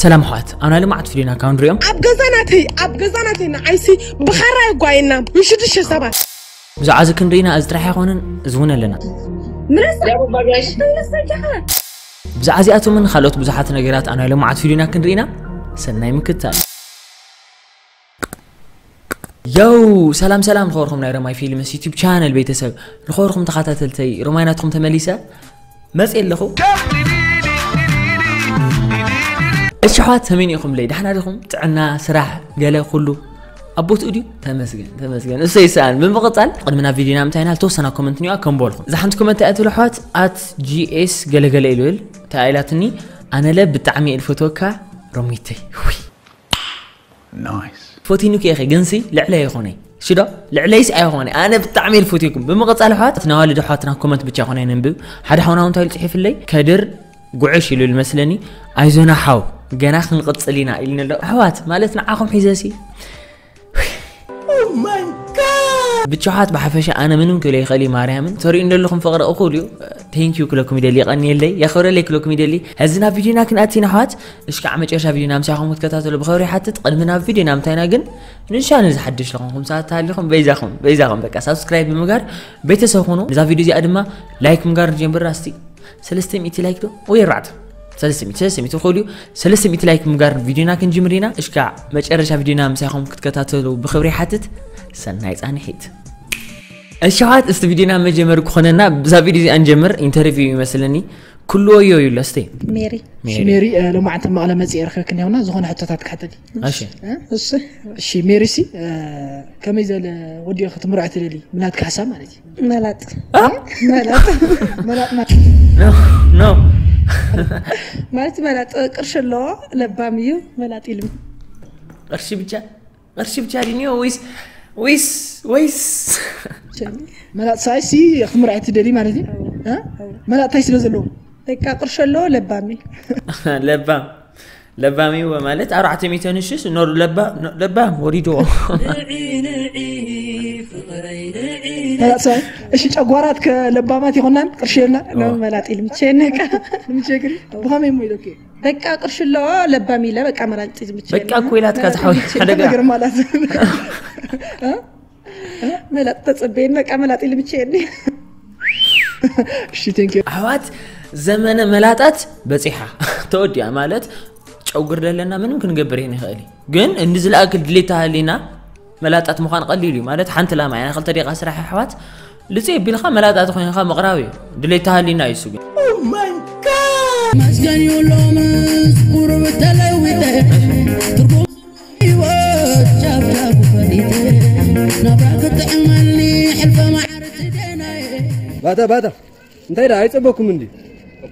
ሰላም ኣሕዋት፣ ኣብ ናይ ልምዓት ቪድዮና ካብ ንሪኦም ኣብ ገዛ ናተይ ኣብ ገዛ ናተይ ንዓይሲ ብኻራ ይጓየና። ንሽዱሽተ ሰባት ብዛዕባ እዚ ክንርኢና፣ እዚ ጥራሕ ኣይኮነን፣ እዚ እውን ኣለና። ምረሳ ብዛዕባ እዚኣቶምን ካልኦት ብዙሓት ነገራት ኣብ ናይ ልምዓት ቪድዮና ክንርኢና፣ ሰናይ ምክትታል። ዮው፣ ሰላም ሰላም፣ ዝኸበርኩም ናይ ረማይ ፊልምስ ዩቲዩብ ቻነል ቤተሰብ፣ ዝኸበርኩም ተኸታተልተይ፣ ረማይ ናትኩም ተመሊሰ መፅእ ኣለኹ። እሺ ኣሕዋት፣ ከመይ ኢኹም? ለይ ደሕና ዲኹም? ጥዕና፣ ስራሕ፣ ገለ ኩሉ ኣብ ቦትኡ ድዩ? ተመስገን ተመስገን፣ እሱ ይሰኣን። ብምቕፃል ቅድሚ ናብ ቪድዮና ምታይና ዝተወሰና ኮመንት ኒዋ ከም በልኹም። እዛ ሓንቲ ኮመንት እያ ትብሉ ኣሕዋት፣ ኣት ጂኤስ ገለገለ ኢሉ ብል እንታይ ኢላትኒ? ኣነለ ብጣዕሚ እየ ዝፈትወካ ሮሚተይ። ውይ Nice. ፎቲኑኪ ኢኺ ግንሲ ልዕለይ ኣይኮነይ ሽዶ ልዕለይስ ኣይኮነ። ኣነ ብጣዕሚ እየ ዝፈትየኩም። ብምቕፃል ኣሕዋት ናዋልድ ኣሕዋትና ኮመንት ብቻ ኮነ ነንብብ። ሓደ ሓውና እንታይ ኢሉ ፅሒፍለይ? ከድር ጉዕሽ ኢሉ መስለኒ። ኣይዞና ሓው ገና ክንቕፅል ኢና ኢልኒ ኣሎ። ኣሕዋት ማለት ንዓኹም ሒዘሲ ብቻ ኣሕዋት ብሓፈሻ ኣነ ምንም ክብል ይኽእል እዩ። ማርያምን ተሪኡ እንደለኹም ፍቕሪ እኹል እዩ። ቴንኪዩ ክለኩም ይደሊ፣ የቐንየለይ፣ የኽብረለይ ክለኩም ይደሊ። ሕዚ ናብ ቪድዮና ክንኣቲ ኢና ኣሕዋት። እሽካዕ መጨረሻ ቪድዮና ምሳኹም ክትከታተሉ ብኽብሪ ይሓትት። ቅድሚ ናብ ቪድዮና ምታይና ግን ንሻነ ዝሓድሽ ለኹምኩም ሰባት ተሃሊኹም በይዛኹም በይዛኹም በቃ ሳብስክራይብ ብምጋር ቤተሰብ ኹኑ። ነዛ ቪድዮ እዚኣ ድማ ላይክ ምጋር ንጀምር። ኣስቲ ሰለስተ ሚእቲ ላይክ ዶ ወይ ኣርባዕተ ሰለስተ ሚእቲ ሰለስተ ሚእቲ ክኸዱ እዩ። ሰለስተ ሚእቲ ላይክ ምጋር ቪድዮና ክንጅምር ኢና። እሽካዕ መጨረሻ ቪድዮና ምሳኹም ክትከታተሉ ብኽብሪ ይሓትት። ሰናይ ፃንሒት። እሺ ኣሕዋት፣ እስቲ ቪድዮና መጀመር ክኾነና ብዛ ቪድዮ እዚኣ ንጀምር። ኢንተርቪው ይመስለኒ። ኩሉ ወዮ ይብሎ እስቲ። ሜሪ ሜሪ። እሺ ሜሪ፣ እ፣ ሎማዓንቲ መቐለ መፂአ ይረኸብክን ያውና ዝኾነ ሕቶታት ክሓተት እዩ። እሺ። እ፣ እሺ። እሺ ሜሪ ሲ፣ እ፣ ከመይ ዘለ ወዲኦ ክትምርዖ ትደሊ ብናትካ ሓሳብ ማለት እዩ። መላጥ መላጥ መላጥ ማለት ኖ ኖ ማለት መላጥ ቅርሺ ኣለዎ ለባም እዩ መላጥ ኢልም ቅርሺ ብቻ ቅርሺ ብቻ ድንዮ ወይስ ወይስ ወይስ መላጥ ሳይ ሲ ክትምርዖ ትደሊ ማለት እዩ። እ? መላጥ እንታይ ስለ ዘለዎ? በቃ ቅርሺ ኣለዎ ለባም እዩ ለባም ለባም ይወ ማለት ኣርባዕተ ሚእቲ ንሽስ ኖር ለባ ለባም ወሪድዎ መላጥ ሳይ እሺ ጨጓራት ከለባማት ይኾናን ቅርሺ የልና ነው መላጥ ኢልም ቸነቃ ንምቸግሪ ብኸመይ እሞ ኢሎኬ በቃ ቅርሺ ኣለዎ ለባም ኢለ በቃ መላጥ ኢልም በቃ እኮ ኢላትካ ትሓወይ ሓደጋ ነገር ማለት መላጥ ተጸበየን በቃ መላጥ ኢልም ቸኒ እሺ ቴንክ ዩ ኣሕዋት ዘመነ መላጣት በፂሓ ተወዲኣ ማለት ጨጉር ዘለና ምንም ክንገብር ይን ይኽእል እዩ። ግን እንዲ ዝለኣክል ድሌት ተሃሊና መላጣት ምዃን ቀሊል እዩ ማለት ሓንቲ ላማ ያና ክልተ ደቂቃ ስራሕ ኣሕዋት ልፅእ ቢልካ መላጣት ኮይንካ ምቕራብ እዩ። ድሌት ተሃሊና እዩ እሱ ግን መስገን እዩ ሎምስ ቁሩብ ተለዊጠ ትርጉም ህይወት ጫፍጫፉ ፈሊጠ ናብራ ክጥዕመኒ ሕልፈ ማዕረ ትደናየ ባታ ባታ እንታይ ደኣ ኣይጸበኩም እንዲ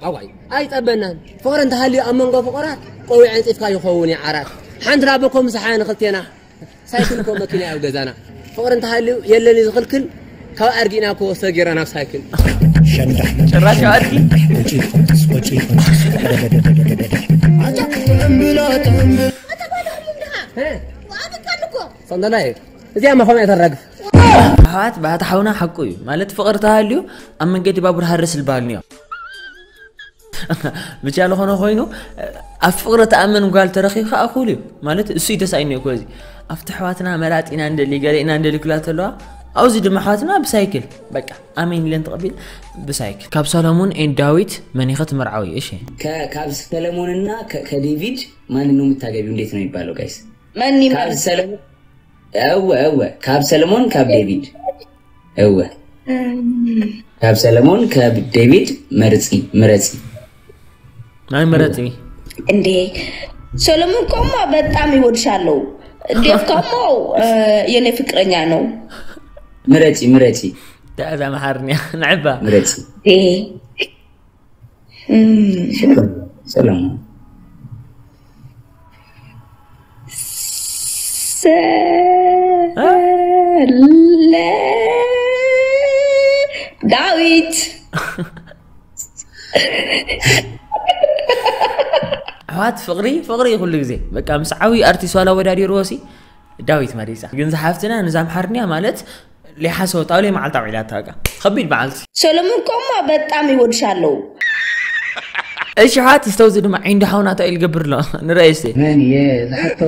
ኣዋይ ኣይጸበናን። ፍቕሪ እንተሃልዩ ኣብ መንጎ ፍቑራት ቆዊዕ ኣንጺፍካ ይኸውን እዩ ዓራት። ሓንቲ ዳቦ ኮ ምሳሓ ንኽልቴና ሳይክል ኮ መኪና ኣብ ገዛና። ፍቕሪ እንተሃልዩ የለን እዩ ዝኽልክል ካብ ኣድጊና ኮ ወሰድ ጌራ ናብ ሳይክል። ጭራሽ ኣድጊ ሰንደላይ እዚኣ መኾም እያ ተራግፍ። ኣሕዋት ባህታ ሓውና ሓቁ እዩ ማለት ፍቕሪ ተሃልዩ ኣብ መንገዲ ባቡር ሃርስ ልበሃል ንዮ ብቻ ዝኾነ ኮይኑ ኣብ ፍቕሪ ተኣመን ጓል ተረኺብ ከዓ እኹል እዩ ማለት እሱ እዩ ተሳኢኑ እኮ እዚ ኣብቲ ኣሕዋትና መላጥ ኢና እንደሊ ገለ ኢና እንደሊ ክብላ ተለዋ ኣብዚ ድማ ኣሕዋትና ብሳይክል በቃ ኣሜን ኢለን ተቐቢል ብሳይክል ካብ ሰሎሞን ኤን ዳዊት መን ኢኸ ትመርዓዊ እሺ ከ- ካብ ሰለሞንና ከ- ከዴቪድ ማን ነው የምታገቢው? እንዴት ነው የሚባለው ጋይስ? ማን ካብ ይመርጥ? ሰለሞን እወ እወ ካብ ሰለሞን ካብ ዴቪድ እወ ካብ ሰለሞን ካብ ዴቪድ መርጺ ምረጺ ናይ ምረጺ እንዴ ሰሎሞን ኮሞ በጣም ይወድሻለሁ። ዴቭ ኮሞ የኔ ፍቅረኛ ነው። ምረጺ ምረጺ ዳዛ መሓርንያ ንዕባ ምረጺ ዴ እም፣ ሰለሞን ሰለ ዳዊት ኣሕዋት ፍቕሪ ፍቕሪ እዩ ኩሉ ግዜ በቃ ምስ ዓብዪ ኣርቲስት ዋላ ወዳዲርዎ ሲ ዳዊት መሪፃ ግን ዝሓፍትና ንዛ ምሓርንያ ማለት ሊሓሰወት ኣብ ለይ መዓልታ ውዒላታ በቃ ከቢድ በዓልቲ ሰሎሞን ኮሞ በጣም ይወድሻለሁ። እሺ፣ ሓት ስተውዚ ድማ ዒንዲ ሓውና እንታይ ኢሉ ገብር ኣሎ? ንረኣይ እስቲ። መን እየ ዝሓቶ?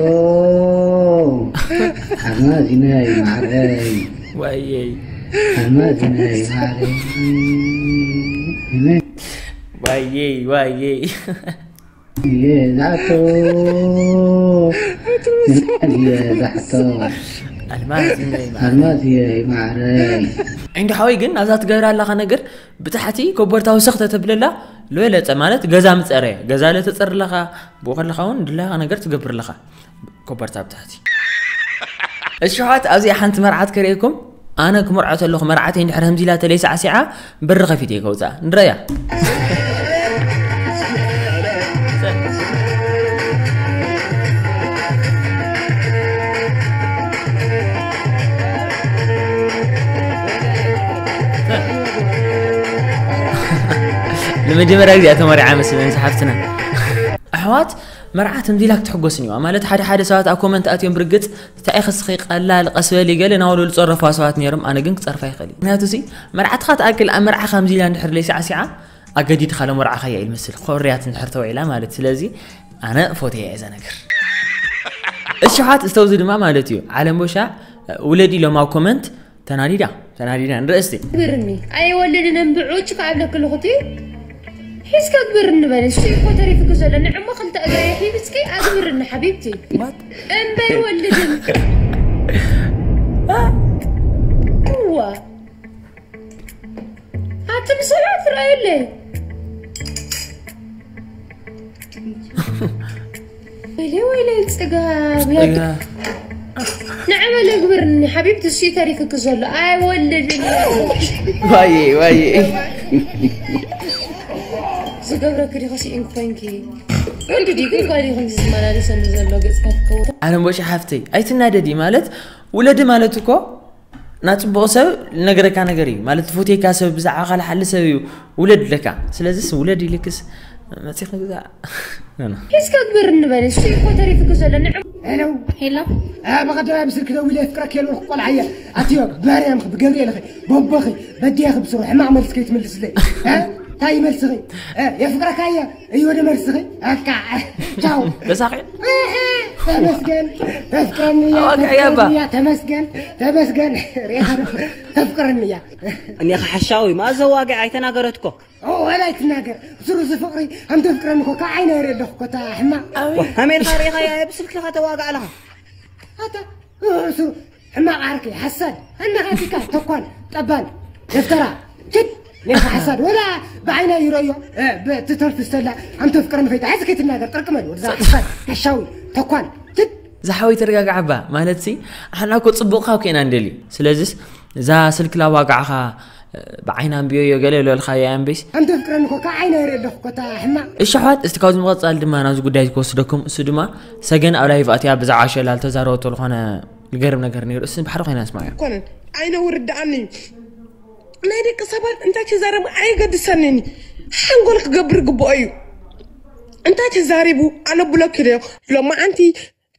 ኣዝማዚነይ ማዕረይ። ዋየይ። ኣዝማዚነይ ማዕረይ። መን ዋየይ፣ ዋየይ። እየ ዝሓቶ? መን እየ ዝሓቶ? ኣልማዝ እየ ማዕረይ። ኣልማዝ እየ ማዕረይ። ዒንዲ ሓወይ ግን ናብዛ ትገብራ ኣለኻ ነገር ብታሕቲ ኮቦርታ ውስኽ ተተብለላ ልበለጸ ማለት ገዛ ምጸረየ። ገዛ ለተጸርለኻ ብኡ ከለኻ እውን ድላኻ ነገር ትገብር ኣለኻ። ኮበርታ ብታሕቲ። እሺ፣ ኣሕዋት፣ ኣብዚኣ ሓንቲ መርዓት ከርእየኩም። ኣነ ክመርዖ ተለኹ፣ መርዓተይ እንድሕር ከምዚ ኢላ ተለይ ሳዕሲዓ፣ በሪ ከፊተ እየ ከውፅኣ። ንረያ። ንመጀመርያ ግዜ ተመሪዓ መስለኒ ሓፍትና። ኣሕዋት፣ መርዓት እንዲላ ክትሕጎስን እዩዋ። ማለት ሓደ ሓደ ሰባት ኣብ ኮመንት ኣትዮም ብርግጽ እንታይ ኢኺ እስኺ ቀላል ቀስ በሊ ገለ እናበሉ ዝጸረፉዋ ሰባት ነይሮም። ኣነ ግን ክጸርፋ ይኽእል እዩ። ምክንያቱ ሲ መርዓትኻ ትኣክል ኣብ መርዓኻ ከምዚ ኢላ እንድሕር ለይሳዕሲዓ ኣገዲድኻ ለመርዓኻያ እዩ ዝመስል። ኮርያት እንድሕር ተውዒላ ማለት። ስለዚ ኣነ ፎቴ እያ እዛ ነገር። እሺ፣ ሓት እስተውዚ ድማ ማለት እዩ። ዓለም ቦሻ ውለድ ኢሎም ኣብ ኮመንት ተናዲዳ፣ ተናዲዳ ንርእስቲ። ግብርኒ ኣይወልድን እምብዑ ጭካ ኣብለክልኹቲ ሒዝካ ግብርኒ በለ። እሱ እኮ ተሪፍክ ዘሎ ንዕሞ ክልተ እግራ የሒብስኪ ኣግብርኒ ሓቢብቲ። እምበር ወልድን እዋ ኣቲ ብሰላ ትረኣዩለይ። ወይለይ ወይለይ ጽጋብ ያድ ንዕበለ ግብርኒ ሓቢብቲ እሱ ተሪፍክ ዘሎ ኣይወልድን። ዋየ ዋየ። ዝገብረኪ ዲኹ ሲኢን ኮይንኪ ወንዲ ዲ ግን ጓል ይኹን ዝመላለሰሉ ዘሎ ገጽካ ትከውን። ኣለም ቦሻ ሓፍተይ ኣይትናደዲ። ማለት ውለዲ ማለት እኮ ናጽቡቕ ሰብ ነገረካ ነገር እዩ። ማለት ትፎቴካ ሰብ ብዛዕባ ካልሓሊ ሰብ እዩ ውለድ ለካ። ስለዚስ ውለድ ይልክስ መጽኽ ግዛ። ኖ፣ ኖ። ሒዝካ ግብር እንበል እሱ እኮ ተሪፍክ ዘሎ ንዕም ሄሎ። ሄሎ። አ፣ በቐደም ስልክ ደዊለ የፍቅረክ የልበልኩ ቆልዓ እየ። ኣትዮ፣ ብማርያምኺ፣ ብገብርኤልኺ፣ በቦኺ፣ በዲያኺ ብስሩ ሕማቕ መልሲ ከይትምልስለይ። እ? እንታይ ይመልስኺ? እ፣ የፍቅረካ እየ። እዩ ወደ መልስኺ። በቃ፣ ቻው። ተሳኺ? ተመስገን። ተፍቅረኒ እያ፣ ኣዋቂ ተፍቅረኒ እያ፣ ተመስገን። ተመስገን። ሪኢኻ ዶ? ተፍቅረኒ እያ። እኔ ሓሻዊ፣ ማዘዋግዒ ኣይተናገረት እኮ። ኦ፣ ወላ ኣይትናገር። ስሩ እዚ ፍቕሪ፣ ከም ተፍቅረኒ እኮ፣ ካብ ዓይና ይርኢ ኣለኹ እኮ፣ እታ ሕማቕ። ዋ፣ ከመይ ኢልካ ርኢኻያ? ብስልክኻ ተዋግዕ ኣለኻ። ኣታ፣ እ፣ ስሩ፣ ሕማቕ ዓርኪ፣ ሓሳድ፣ ኣናኻቲካ፣ ተኳን፣ ጠባን፣ ደፍተራ፣ ችድ፣ ኔኻ ሓሳድ፣ ወላ ብዓይና ይረእዮ፣ እ፣ ብ-፣ ትተርፍ ዝተላ፣ ኣንተ ፍቅርን ፈይታ፣ ሕዚ ከይትናገር፣ ጥርቅመል፣ ወድዛ ሓሳድ፣ ሓሻዊ፣ ተኳን፣ ችድ። ዝሓወይ ተረጋግዓ እባ፣ ማለት ሲ፣ ኣሕና እኮ ጽቡቕካ እኮ ኢና ንደሊ። ስለዚስ፣ እዛ ስልክ ላዋጋዕኻ፣ እ፣ ብዓይና ኣንብዮ እዮ፣ ገለ ለልኻዮ ኣንበይስ። ኣንተ ፍቅረኒ እኮ፣ ካብ ዓይና ይርኢ ኣለኹ እኮ፣ እታ ሕማቕ። እሺ ኣሕዋት፣ እስቲ ካብዚ ምቕጻል ድማ ናብዚ ጉዳይ ክወስደኩም፣ እሱ ድማ ሰገን ኣብ ላይቭ ኣትያ ብዛዕባ ሸላል ተዛረበቶ ዝኾነ ዝገርም ነገር ነይሩ። እሱ ብሓደ ኮይና ንስማዕ እያ። ኣይኮነን፣ ኣይነ ውርድኣኒ እዩ። ናይ ደቂ ሰባት እንታይ ተዛረቡ ኣየገድሰንን እዩ። ሓንጎል ክገብር ግብኦ እዩ። እንታይ ተዛሪቡ ኣነ ብሎክ ኢለዮ። ሎማዓንቲ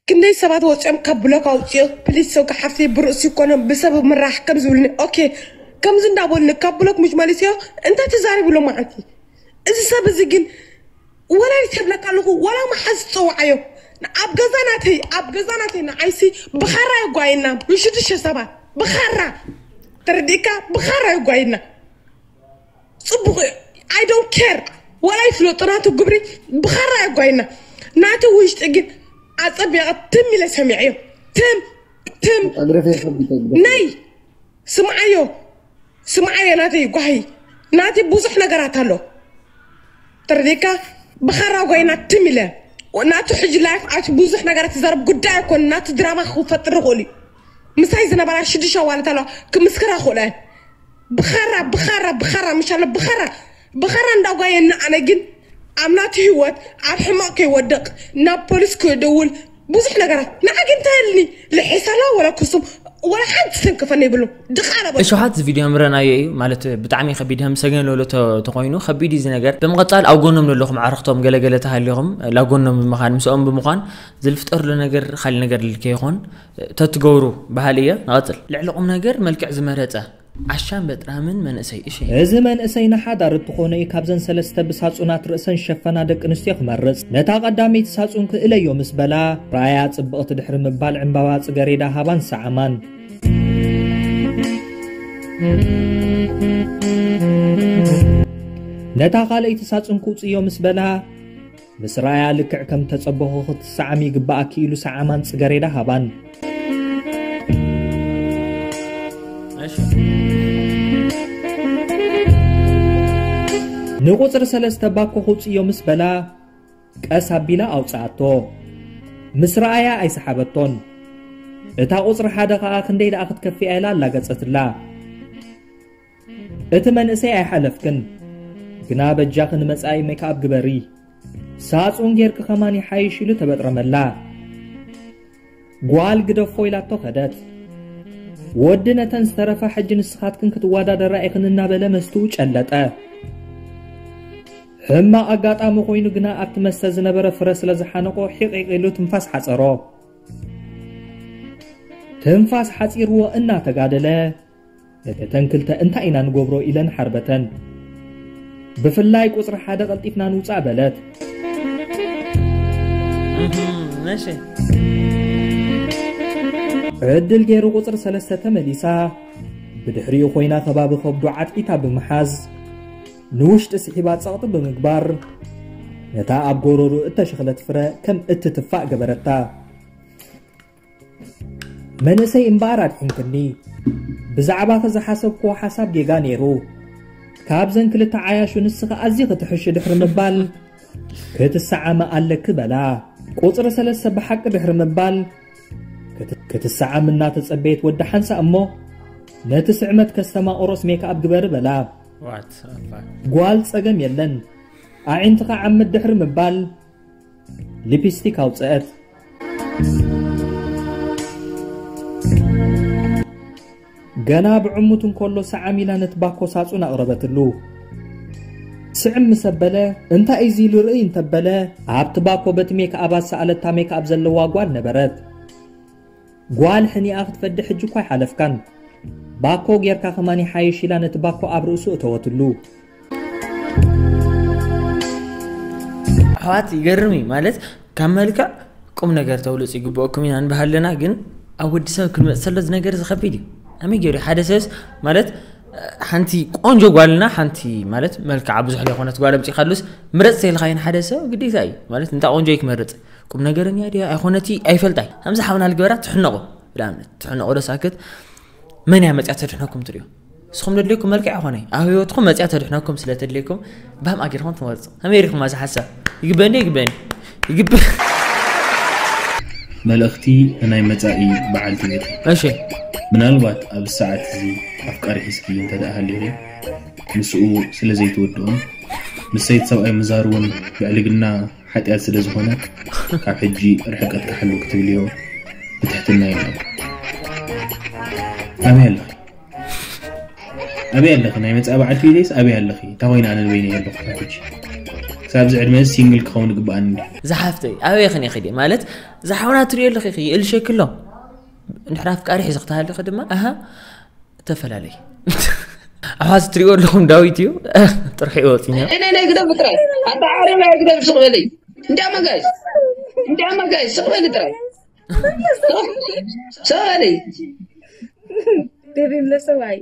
ክንደይ ሰባት ወፂኦም ካብ ብሎክ ኣውፅኦ፣ ፕሊስ፣ ሰው ሓፍተይ ብርእሲ ይኮነ ብሰብ ምራሕ ከም ዝብልኒ። ኦኬ፣ ከምዚ እንዳበሉኒ ካብ ብሎክ ምሽ መሊስዮ። እንታይ ተዛሪቡ ሎማዓንቲ? እዚ ሰብ እዚ ግን ወላ ይሰብለካ ኣለኹ፣ ወላ መሓዝ ትፀውዓዮ። ኣብ ገዛ ናተይ፣ ኣብ ገዛ ናተይ ንዓይሲ ብኻራ የጓየና፣ ንሽዱሽተ ሰባት ብኻራ። ተረዲእካ? ብኻራ የጓየና። ጽቡቕ እዩ። I don't care። ወላ ይፍለጦ ናቱ ግብሪ ብኻራ የጓየና። ናቱ ውሽጢ ግን ኣጸቢቐ ትም ኢለ ሰሚዐዮ። ትም፣ ትም። ኣግረፈ ይኸብድ ይኸብድ። ነይ፣ ስምዓዮ፣ ስምዓዮ ናተይ ጓሂ። ናተይ ብዙሕ ነገራት ኣሎ። ተረዲእካ? ብኻራ ጓይና ትም ኢለ። ናቱ ሕጂ ላይፍ ኣቲ ብዙሕ ነገራት ትዛረብ ጉዳይ ኣይኮነ። ናቱ ድራማ ክፈጥር ይኽእል እዩ። ምሳይ ዝነበራ ሽዱሽተ ኣዋልድ ኣለዋ። ክምስክራ ይኽእላ እየን። ብኻራ፣ ብኻራ፣ ብኻራ፣ ምሻሎ ብኻራ። ብኻራ እንዳጓየና ኣነ ግን ኣብ ናቱ ህይወት ኣብ ሕማቕ ከይወድቕ ናብ ፖሊስ ክድውል ብዙሕ ነገራት ንዓ ግን እንታይ ኢልኒ? ልሒሰላ ወላ ክሱም ወላ ሓንቲ ዝተንከፈኒ የብሉ። ድቓላ በሉ። እሺ፣ ሓት እዚ ቪድዮ ምረናዮ እዩ። ማለት ብጣዕሚ ከቢድ፣ ከም ሰገን ለሎ ተ-፣ ተኾይኑ ከቢድ እዩ እዚ ነገር። ብምቕጻል ኣብ ጎኖም ለለኹም ኣዕርኽቶም ገለገለ ተሃሊኹም፣ ላብ ጎኖም ብምዃን፣ ምስኦም ብምዃን ዝልፍጠርሉ ነገር፣ ካሊ ነገር ልልከ ይኾን ተትገብሩ በሃሊ እየ። ንቐጽል። ልዕሊ ቁም ነገር መልክዕ ዝመረጸ። ዓሻን በጥራምን መንእሰይ፣ እሺ። እዚ መንእሰይ ንሓዳር እትኾኖ እዩ ካብዘን ሰለስተ ብሳጹናት ርእሰን ሸፈና ደቂ ኣንስትዮ ክመርጽ። ነታ ቀዳመይቲ ሳጹን ክእለዮ ምስ በላ፣ ራያ ጽብቕቲ ድሕሪ ምባል ዕምባባ ጽገሬዳ ሃባን ሰዓማን። ነታ ካልኣይቲ ሳጹን ክውጽእዮ ምስ በላ፣ ምስ ራያ ልክዕ ከም ተጸበኹ ክትሰዓም ይግባኣኪ ኢሉ ሰዓማን ጽገሬዳ ሃባን። እሺ። ንቁጽሪ ሰለስተ ባኮ ክውጽእዮ ምስ በላ፣ ቀስ ኣቢላ ኣውጽኣቶ። ምስ ረኣያ ኣይሰሓበቶን። እታ ቁጽሪ ሓደ ከኣ ክንደይ ደኣ ክትከፍያ ኢላ ኣላገጸትላ። እቲ መንእሰይ ኣይሓለፍክን፣ ግና በጃኺ ንመጻኢ ሜክኣፕ ግበሪ። ሳጹን ጌርኪ ከማን ይሓይሽ ኢሉ ተበጥረመላ። ጓል ግደፎ ኢላቶ ከደት። ወዲ ነተን ዝተረፋ ሕጂ ንስኻትክን ክትወዳደራ ኢኽን እናበለ መስትኡ ጨለጠ። ሕማቕ ኣጋጣሚ ኮይኑ ግና ኣብቲ መስተ ዝነበረ ፍረ ስለ ዝሓነቆ ሒቕ ሒቕ ኢሉ ትንፋስ ሓጸሮ። ትንፋስ ሓጺርዎ እናተጋደለ፣ እተን ክልተ እንታይ ኢና ንገብሮ ኢለን ሓርበተን። ብፍላይ ቁጽሪ ሓደ ቀልጢፍና ንውጻእ በለት። እህም፣ እሺ። ዕድል ገይሩ ቁጽሪ ሰለስተ ተመሊሳ፣ ብድሕሪኡ ኮይና ከባቢ ከብዱ ዓጥቂታ ብምሓዝ፣ ንውሽጢ ስሒባ ጸቕጢ ብምግባር፣ ነታ ኣብ ጎረሩ እተሸኽለት ፍረ ከም እትትፋእ ገበረታ። መንእሰይ እምበኣር ኣድሒንክኒ። ብዛዕባኺ ዝሓሰብክዎ ሓሳብ ጌጋ ነይሩ። ካብዘን ክልተ ዓያሹ ንስኺ ኣዚኺ ትሕሺ ድሕሪ ምባል፣ ክትሰዓሚ ኣለኪ በላ። ቁጽሪ ሰለስተ ብሓቂ ድሕሪ ምባል፣ ክት-፣ ክትሰዓም እናተጸበየት ወዲ ሓንሳእ እሞ፣ ነቲ ስዕመት ከስተማቕሮስ ሜክኣፕ ግበሪ በላ። What the fuck? ጓል ጸገም የለን። ኣዒንትኻ ዓምት ድሕሪ ምባል፣ ሊፕስቲክ ኣውጽአት። ገና ብዕሙት እንከሎ ሰዓም ኢላ ነቲ ባኮ ሳጹን ኣቕረበትሉ። ስዕም ምስ ኣበለ፣ እንታይ እዩ እዚ ኢሉ ርእይ እንተበለ፣ ኣብቲ ባኮ በቲ ሜክኣብ ኣሰኣለታ ሜክኣብ ዘለዋ ጓል ነበረት። ጓል ሕኒኣ ክትፈዲ ሕጂ እኳ ኣይሓለፍካን። ባኮ ጌርካ ከማን ይሓይሽ ኢላ ነቲ ባኮ ኣብ ርእሱ እተወትሉ። ኣሕዋት፣ ይገርም እዩ። ማለት፣ ካብ መልክዕ ቁም ነገር ተውልጽ ይግብኦኩም ኢና ንበሃል ኣለና፣ ግን ኣብ ወዲ ሰብ ክንመጽእ ተሎ እዚ ነገር እዚ ከቢድ እዩ። ከመይ ገይሩ ሓደ ሰብስ፣ ማለት፣ ሓንቲ ቆንጆ ጓልና ሓንቲ፣ ማለት፣ መልክዓ ብዙሕ ዘይኮነት ጓል ኣምጺኻሉስ ምረጽ ተይልካዮ ንሓደ ሰብ ግዴታ እዩ። ማለት፣ እንታ ቆንጆ ይክመርጽ። ቁም ነገረኛ ድያ ኣይኮነቲ ኣይፈልጣይ። ከምዚ ሓውና ልግበራ ትሕነቑ። ብኣብነት ትሕነቑ ዶ ሳክት? መን እያ መጽያ ተድሕነኩም ትሪኡ? ንስኹም ደድልየኩም መልክዕ ኣይኮነይ። ኣብ ህይወትኩም መጽያ ተድሕነኩም ስለ ተድልየኩም ባም ኣጊርኩም ትመርጹ። ከመይ ሪኹም እዚ ሓሳብ? ይግበኒ ይግበኒ። ይግበ- መልእኽቲ ንናይ መጻኢ በዓልቲ ቤት። እሺ። ምናልባት ኣብዚ ሰዓት እዚ ኣፍቃሪ ሒዝኪ እንተ ደኣ ሃሊኺ፣ ምስኡ ስለ ዘይትወድኦም፣ ምስ ሰይቲ ሰብኣይ ምዛር እውን ብዕልግና ሓጢኣት ስለ ዝኾነ፣ ካብ ሕጂ ርሕቀት ክሓሉ ክትብልዮ ብትሕትና ይምነ። ኣበይ ኣለኺ? ኣበይ ኣለኺ? ናይ መጻኢ በዓልቲ ቤተይስ ኣበይ ኣለኺ? እታ ኮይና ኣነ ንበይነይ ኣለኹ ካብ ሕጂ። ክሳብ እዚ ዕድመ እዚ ሲንግል ክኸውን ይግብኣኒ እንድዩ። ዝሓፍተይ፣ ኣበይ ኽን ኢኺ ድየ? ማለት፣ ዝሓውና ትሪኦ ኣለኺ ኢኺ፣ ይእልሸኪ ኣሎ። እንድሕር ኣፍቃሪ ሒዝኺ ተሃሊኺ ድማ፣ ኣሃ፣ ተፈላለይ። ኣሕዋት ትሪኦ ኣለኹም፣ ዳዊት እዩ። ጥርሑ ይወጽኛ። እኔ ነይ ግደፍ ጥራይ። ኣታ ዓሪ ነይ ግደፍ ስቕ በለይ። እንዲያማ ጋይስ፣ እንዲያማ ጋይስ፣ ስቕ በሊ ጥራይ። ስቕ በለይ። ደቢም ለሰዋይ።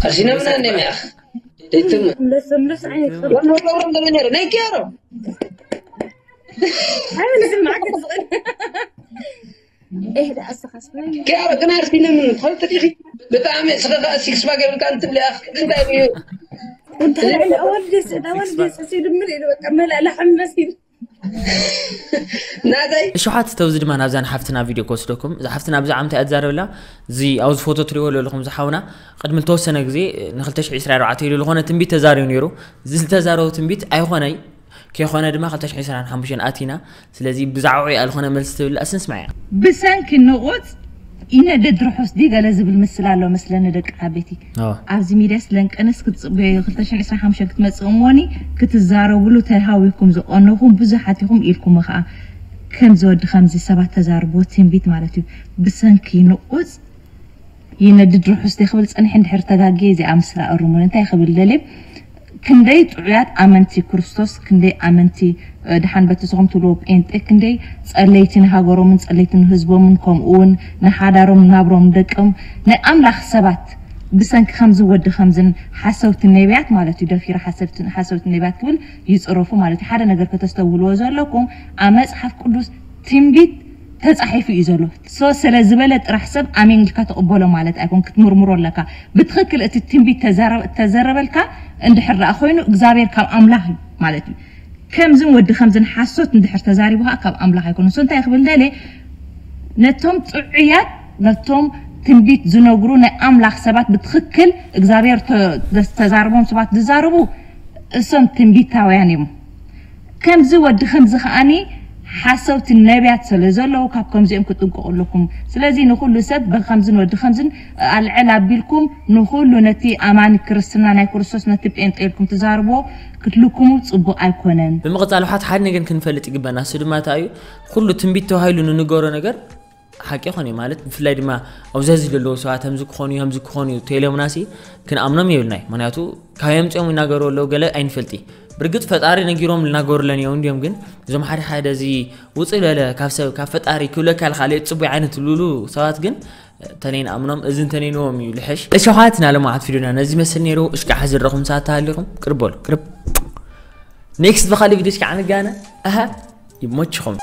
ቀሲነ ምና እኔ ሚያኽ። ደይትም። ለሰም ለስ ዓይነት ወሎ ወሎ ወሎ ነይ ኪያሮ። ኣይ፣ ምን ዝም ዓገት ዝቕን። ኤህ፣ ደኣ እስኻስ በይ። ኪያሮ ግን ኣርፊነ ምን ፈልጥ ዲኺ? ብጣዕሚ እስኺ ከኣ ሲክስ ፓክ የብልካን ትብሊ ኣኽ እንታይ እዩ? እንታይ ኣወል ደስ፣ ኣወል ደስ ሲል ምን ኢሉ በቃ መላእ ላሕም መሲል። ናተይ። እሺ፣ ሓት ተውዚ ድማ ናብዛ ንሓፍትና ቪድዮ ክወስደኩም። እዛ ሓፍትና ብዛዕባ እንታይ እያ ትዛረበላ? እዚ ኣብዚ ፎቶ ትሪእዎ ዘለኹም ዝሓውና ቅድሚ ዝተወሰነ ግዜ ንክልተ ሽሕ ዕስራን ኣርባዕተን ኢሉ ዝኾነ ትንቢት ተዛሪቡ ነይሩ። እዚ ዝተዛረቡ ትንቢት ኣይኾነይ። ከይኾነ ድማ ክልተ ሽሕ ዕስራን ሓሙሽተን ኣቲና። ስለዚ ብዛዕባኡ ኣልኾነ መልሲ ትብል ኣስንስማያ። ብሰንኪ ንቑጽ ኢነ ደድርሖስ ድዩ ገለ ዝብል ምስል ኣሎ መስለኒ ደቂ ዓበይቲ። ኣዎ። ኣብዚ ሚድያ ስለንቀነስ ክትጽበዮ ክልተ ሽሕ ዕስራን ሓሙሽተን ክትመጽእ እሞኒ ክትዛረብሉ ተሃዊኩም ዝቐነኹም ብዙሓት ኢኹም ኢልኩም ኸኣ ከምዚ ወዲ ከምዚ ሰባት ተዛርብዎ ትንቢት ማለት እዩ። ብሰንኪ ንቑጽ ይነድድ ርሑስ ክብል ጸኒሐ እንድሕር ተጋግየ እዚኣ ምስላ እርሙን እንታይ ክብል ደልየ ክንደይ ጥዑያት ኣመንቲ ክርስቶስ ክንደይ ኣመንቲ ድሓን በቲ ስኹም ትብልዎ ጴንጤ ክንደይ ጸለይቲ ንሃገሮምን ጸለይቲ ንህዝቦምን ከምኡ እውን ንሓዳሮም ናብሮም ደቅም ናይ ኣምላኽ ሰባት ብሰንኪ ከምዚ ወዲ ከምዝን ሓሰውቲ ነቢያት ማለት እዩ ደፊሩ ሓሰውቲ ነቢያት ክብል ይፅረፉ ማለት እዩ ሓደ ነገር ከተስተውልዎ ዘለኩም ኣብ መፅሓፍ ቅዱስ ትንቢት ተፃሒፉ እዩ ዘሎ ሶ ስለ ዝበለ ጥራሕ ሰብ ኣሜን ኢልካ ተቕበሎ ማለት ኣይኮን ክትምርምሮ ኣለካ ብትኽክል እቲ ትንቢት ተዘረበልካ እንድሕር ደኣ ኮይኑ እግዚኣብሔር ካብ ኣምላኽ እዩ ማለት እዩ ከምዝን ወዲ ከምዝን ሓሶት እንድሕር ተዛሪቡ ከዓ ካብ ኣምላኽ ኣይኮነ ሶ እንታይ ክብል ደልየ ነቶም ጥዑያት ነቶም ትንቢት ዝነግሩ ናይ ኣምላኽ ሰባት ብትኽክል እግዚኣብሔር ተዛርቦም ሰባት ዝዛረቡ እሶም ትንቢታውያን እዮም ከምዚ ወዲ ከምዚ ከዓኒ ሓሰውቲ ነቢያት ስለ ዘለዉ ካብ ከምዚኦም ክጥንቀቑ ኣለኩም ስለዚ ንኩሉ ሰብ ከምዝን ወዲ ከምዝን ኣልዕል ኣቢልኩም ንኩሉ ነቲ ኣማኒ ክርስትና ናይ ክርስቶስ ነቲ ጴንጤ ኢልኩም ትዛርቦ ክትልኩሙ ጽቡቕ ኣይኮነን ብምቕጻል ውሓት ሓደ ነገር ክንፈልጥ ይግበና እሱ ድማ እንታይ እዩ ኩሉ ትንቢት ተባሂሉ ንንገሮ ነገር ሓቂ ይኾን እዩ ማለት ብፍላይ ድማ ኣብዚ ህዚ ዘለዉ ሰባት ከምዚ ክኾኑ እዩ ከምዚ ክኾኑ እዩ ተይሎምናሲ ክንኣምኖም የብልናይ ምክንያቱ ካብ የምፅኦም ይናገሩ ኣለዉ ገለ ኣይንፈልጢ ብርግፅ ፈጣሪ ነጊሮም ልናገሩለን እዮም እንዲዮም ግን እዞም ሓደ ሓደ እዚ ውፅእ ዝበለ ካብ ሰብ ካብ ፈጣሪ ክብለካ ልካልእ ፅቡይ ዓይነት ልብሉ ሰባት ግን ተለይ ንኣምኖም እዚ እንተነይንዎም እዩ ልሕሽ እሸውሃትና ለማዓት ቪድዮና ነዚ መስል ነይሩ እሽካዓ ዝረኹም ሰዓት ተሃሊኹም ቅርብ በሉ ቅርብ ኔክስት ብካሊእ ቪድዮ እስኪ ዓንጋነ ኣሃ ይሞችኹም